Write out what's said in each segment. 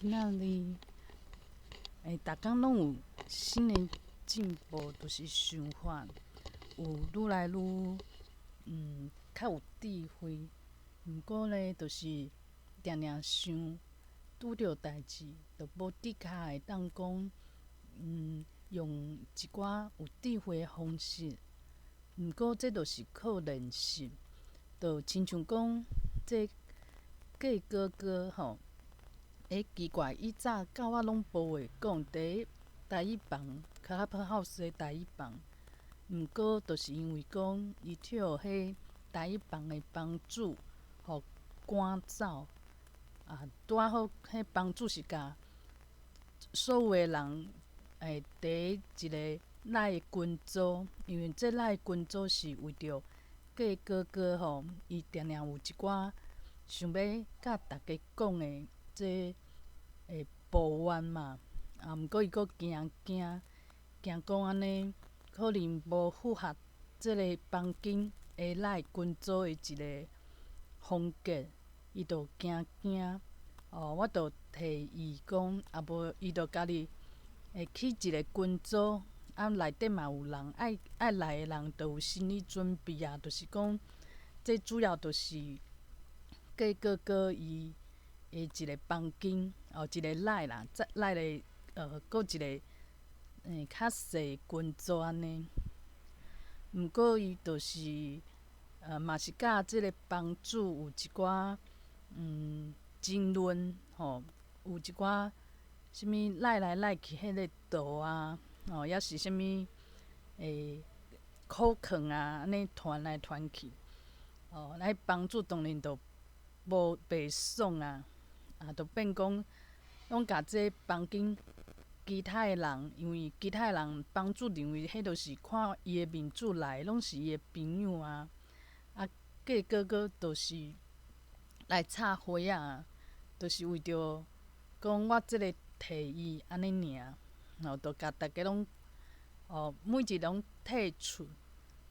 今仔日，逐工攏有新的進步，就是想法有愈來愈，較有智慧。毋過咧，就是定定想拄著代誌，就無的確會當講，用一寡有智慧的方式。毋過這就是靠練習，就親像講，這過哥哥吼。奇怪，以早佮我攏無話講，佇台語房，Clubhouse 的台語房。毋過，就是因為講，伊予彼台語房的房主予趕走，啊，拄仔好，彼房主是共所有的人佇一個 LINE 群組，因為這 LINE 群組是為著過哥哥吼，伊定定有一寡想欲佮逐家講的這抱怨嘛，啊，毋過伊閣驚驚驚講按呢，可能無符合這个房間的 LINE 群組的一个風格，伊就驚驚。哦，我就提議講，啊無伊就家己會起一个群組，啊內底嘛有人愛愛來的人，就有心理準備啊，就是講，這主要就是過哥哥伊的一个房間，哦，一个 LINE 啦，再 LINE 的閣一个較細群組按呢。毋過伊就是嘛是佮這个房主有一寡爭論吼，有一寡啥物 LINE 來 LINE 去彼个圖啊，吼，抑是啥物口囥啊，按呢傳來傳去，哦，彼房主當然就無袂爽啊，啊，就變講攏共這房間其他的人，因為其他的人房主認為彼就是看伊的面子來，攏是伊的朋友啊，啊，過哥哥就是來插花仔，就是為著講我這个提議按呢爾，吼，就共逐家攏哦，每一个攏退出，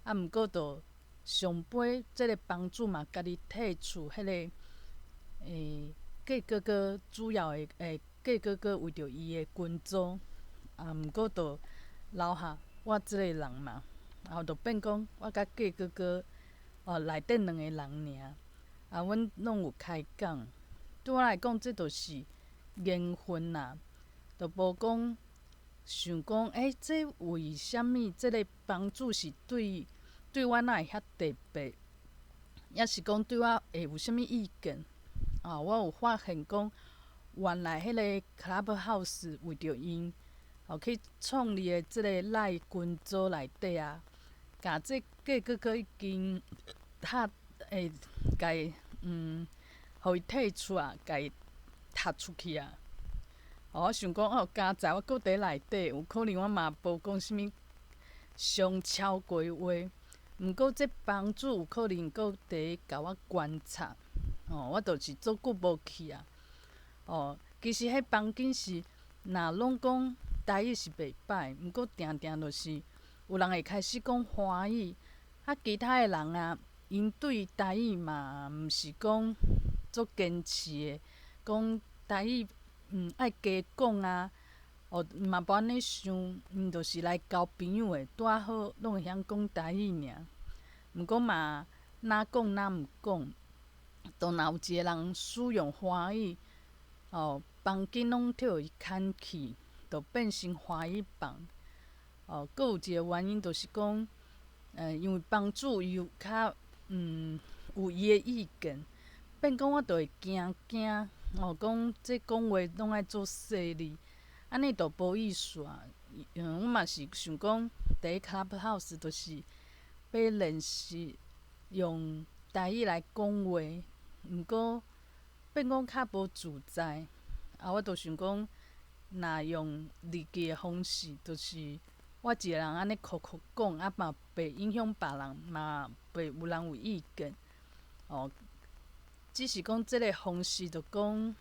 啊，毋過就上尾這个房主嘛家己退出彼个過哥哥主要的過哥哥為著伊的群組，啊，毋過就留下我這个人嘛，啊，就變講我佮過哥哥哦內底兩个人爾，啊，阮攏有開講。對我來講，這就是緣分啦，就無講想講，這為啥物這个房主是對對我哪會遐特別，抑是講對我會有啥物意見？啊，我有發現講，原來彼个 Clubhouse 為著𪜶，哦去創立的這个 LINE 群組內底啊，共這過哥哥已經踢共伊予伊退出啊，共伊踢出去啊。哦，我想講哦，佳哉我閣佇內底，有可能我嘛無講啥物傷超過話，毋過這房主有可能閣佇共我觀察，哦，我就是足久無去啊。哦，其實彼房間是若攏講台語是袂歹，毋過定定就是有人會開始講華語，啊，其他的人啊，𪜶對台語嘛毋是講足堅持的，講台語愛加講啊，哦嘛無按呢想，𪜶就是來交朋友的，拄仔好攏會曉講台語爾。毋過嘛，若講若毋講，都若有一個人使用華語，哦，房間攏予伊牽去，就變成華語房。哦，閣有一個原因就是講，因為房主伊有較有伊的意見，變講我就會驚驚，哦，講這講話攏愛做細膩，按呢就無意思啊。我嘛是想講，佇 Clubhouse 就是欲練習用台語來講話，毋過變講較無自在。啊，我就想講，若用日記的方式，就是我一个人按呢哭哭講，啊嘛袂影響別人，嘛袂有人有意見。哦，只是講這个方式，就講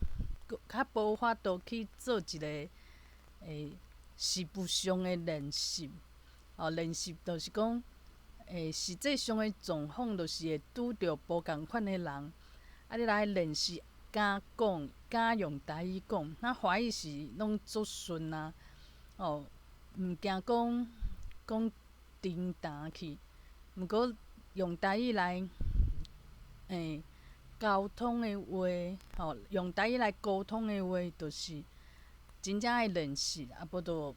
較無法度去做一个實物上的練習。哦，練習就是講，實際上的狀況就是會拄著無仝款的人，啊，你來練習敢講。敢用台語講，那華語是攏足順啊，哦，毋驚講講重澹去。毋過用台語來溝通的話，吼，用台語來溝通的話，就是真正愛練習，啊無就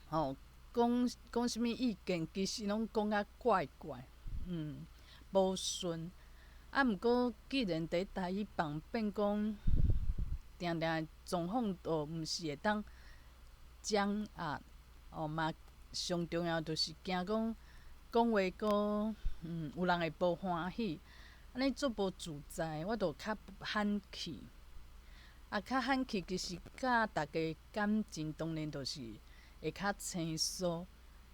吼講講啥物意見，其實攏講甲怪怪，無順。啊，毋過既然佇台語房變講，定定狀況就毋是會當掌握，哦嘛上重要就是驚講講話閣有人會無歡喜，按呢足無自在，我就較罕去。啊，較罕去其實佮逐家感情當然就是會較生疏。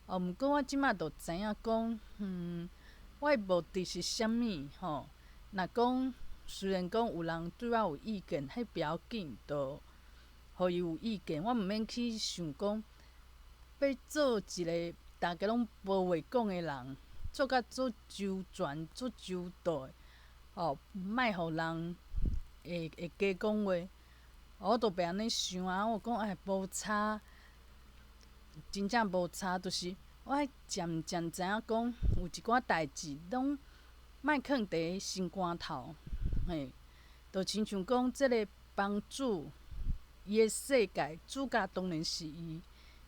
哦，毋過我這馬就知影講，我的目的是啥物吼？若講雖然講有人對我有意見，彼不要緊，就予伊有意見，我毋免去想講，欲做一個逐家攏無話講的人，做甲足周全、足周到的，吼，莫予人會會加講話。我就袂按呢想啊，我講哎，無差，真正無差，就是我漸漸知影講，有一寡代誌攏莫囥佇心肝頭，嘿，就親像講這个房主伊的世界主角當然是伊，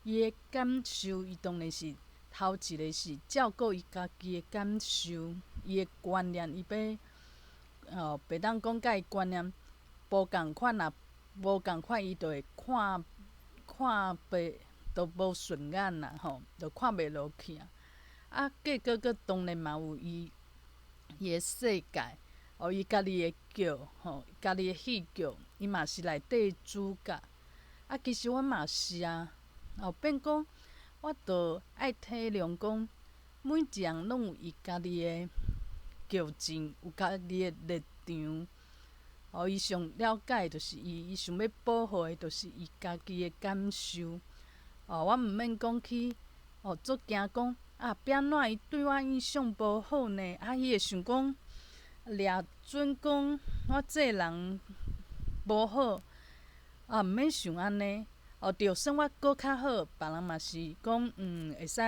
伊的感受，伊當然是頭一个是照顧伊家己的感受，伊的觀念，伊欲哦，袂當講佮伊觀念無仝款啊，無仝款，伊就會看看袂，就無順眼啦，吼，就看袂落去啊。啊，結果閣當然嘛有伊伊的世界，哦，伊家己的劇，吼，家己的戲劇，伊嘛是內底主角。啊，其實我嘛是啊，哦，變講我著愛體諒講，每一人攏有伊家己的劇情，有家己的立場。哦，伊上了解就是伊，伊想欲保護的，就是伊家己的感受。哦，我毋免講去，哦，足驚講啊，欲按怎伊對我印象無好呢？啊，伊會想講掠準講我這个人無好，啊，毋免想按呢。哦，就算我閣較好，別人嘛是講，會使，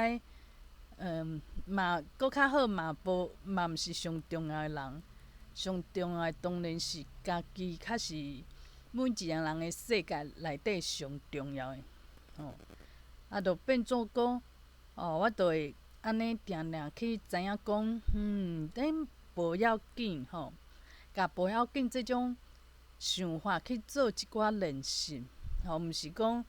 嘛閣較好嘛無，嘛毋是上重要的人。上重要的當然是家己，較是每一个人的世界內底上重要的，吼。啊，就變做講，哦，我就會按呢定定去知影講，這無要緊吼，共無要緊這種想法去做一寡練習，吼，毋是講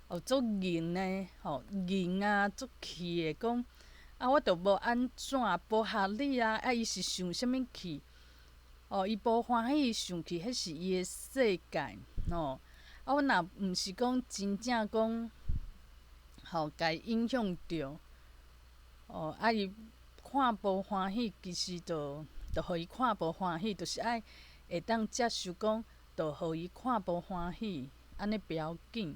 哦足硬的，吼硬啊足氣的講，啊我就無按怎無合理啊，啊伊是想啥物去？哦，伊無歡喜生氣，彼是伊的世界，吼。啊，阮若毋是講真正講，吼，共伊影響著，哦，啊伊看無歡喜，其實就就予伊看無歡喜，就是愛會當接受講，就予伊看無歡喜，按呢不要緊。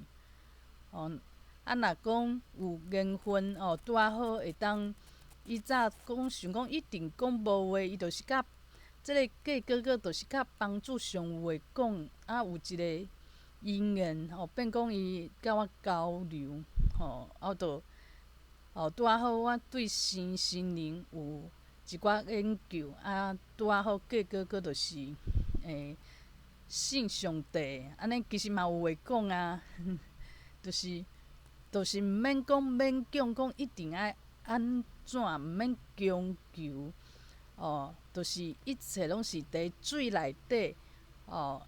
哦，啊若講有緣分哦，拄仔好會當，以早講想講一定講無話，伊就是佮這个結果閣就是佮房主上有話講，啊有一个因緣吼，變講伊佮我交流，吼，啊就哦拄仔好，我對身心靈有一寡研究，啊拄仔好結果閣就是信上帝，按呢其實嘛有話講啊，就是毋免講勉強講一定愛按怎，毋免強求，哦，就是一切攏是佇水內底，哦，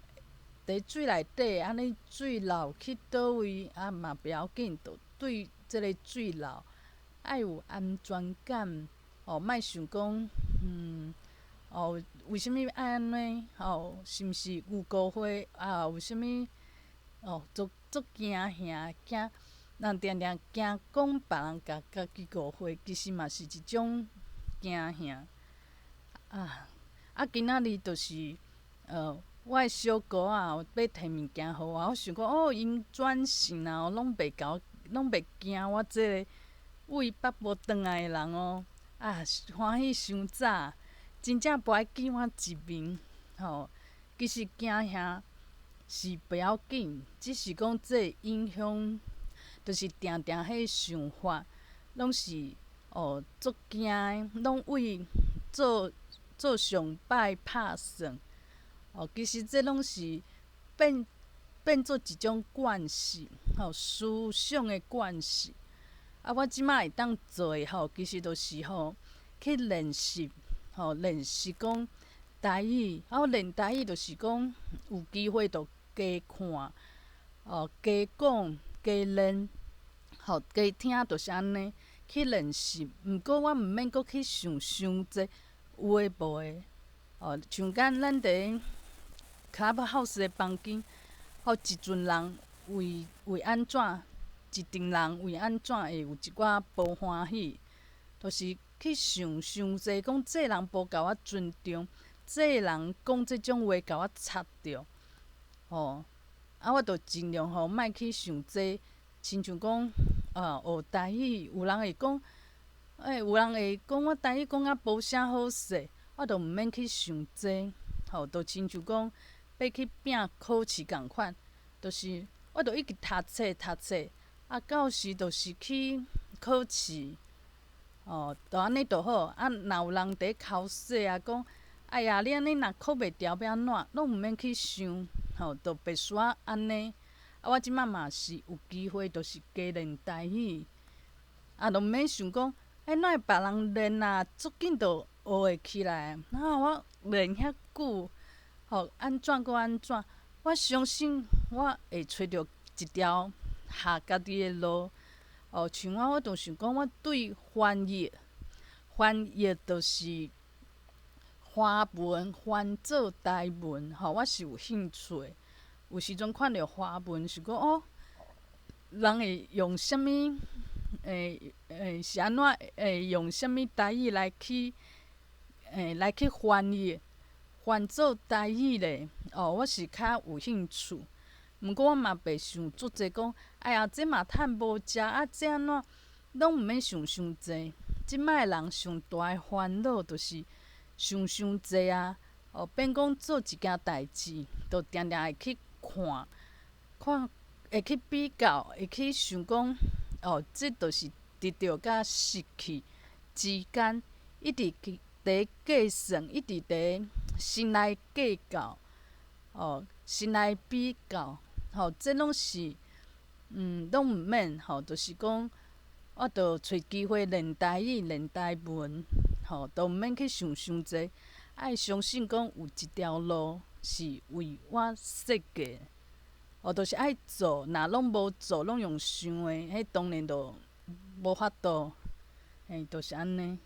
佇水內底按呢水流去佗位啊嘛不要緊，就對這个水流愛有安全感，哦，莫想講，哦，為啥物愛按呢？哦，是毋是有誤會啊？有啥物？哦，足足驚嚇驚，人定定驚講別人共家己誤會，其實嘛是一種驚嚇。啊啊！今仔日就是，我的小姑仔欲提物件予我，我想講哦，𪜶轉性啊，攏袂共我，攏袂驚我這个為北部轉來的人哦。啊，歡喜傷早，真正無愛見我一面，吼。其實驚嚇是袂要緊，只是講這影響，就是定定彼想法，攏是哦足驚的，攏為做做上擺拍算。哦，其實這攏是變變做一種慣勢，吼，思想的慣勢。啊，我這擺會當做的吼，其實就是吼去練習，吼練習講台語。啊，我練台語就是講有機會就加看，哦，加講、加練，吼，加聽，就是按呢去練習。毋過我毋免閣去想傷濟有的無的，哦，像敢咱佇 Clubhouse 的房間，吼，一陣人為為按怎，一陣人為按怎會有一寡無歡喜，就是去想傷濟，講這个人無共我尊重，這个人講這種話共我插著，吼，啊，我就盡量吼莫去想這，親像講啊學台語，有人會講，欸，有人會講我台語講甲無啥好勢，我就毋免去想這，吼，就親像講欲去拼考試仝款，就是我就一直讀冊讀冊，啊，到時就是去考試，哦，就按呢就好。啊，若有人佇咧剾洗啊，講，哎呀，你按呢若考袂著欲按怎，攏毋免去想，吼，就必須愛按呢。啊，我這擺嘛是有機會，就是加練台語，啊，就毋免想講，欸，哪會別人練啊，足緊就學會起來。啊，我練遐久，吼，按怎閣按怎，我相信我會揣著一條合家己的路。哦，像我，我就想講，我對翻譯，翻譯就是華文翻做台文，吼，我是有興趣的。有時陣看著華文，想講哦，人會用啥物？欸欸，是按怎會用啥物台語來去欸來去翻譯，翻做台語咧？哦，我是較有興趣。毋過我嘛袂想足濟講，哎呀，這嘛趁無食啊，這按怎，攏毋免想傷濟。這擺的人上大的煩惱就是想傷濟啊！哦，變講做一件代誌，就定定會去看，看會去比較，會去想講，哦，這就是得著佮失去之間，一直去佇計算，一直佇心內計較，哦，心內比較，吼，這攏是，攏毋免，吼，就是講，我著揣機會練台語、練台文，吼，都毋免去想傷濟，愛相信講有一條路是為我設計，哦，就是愛做，若攏無做，攏用想的，彼當然就無法度，嘿，就是按呢。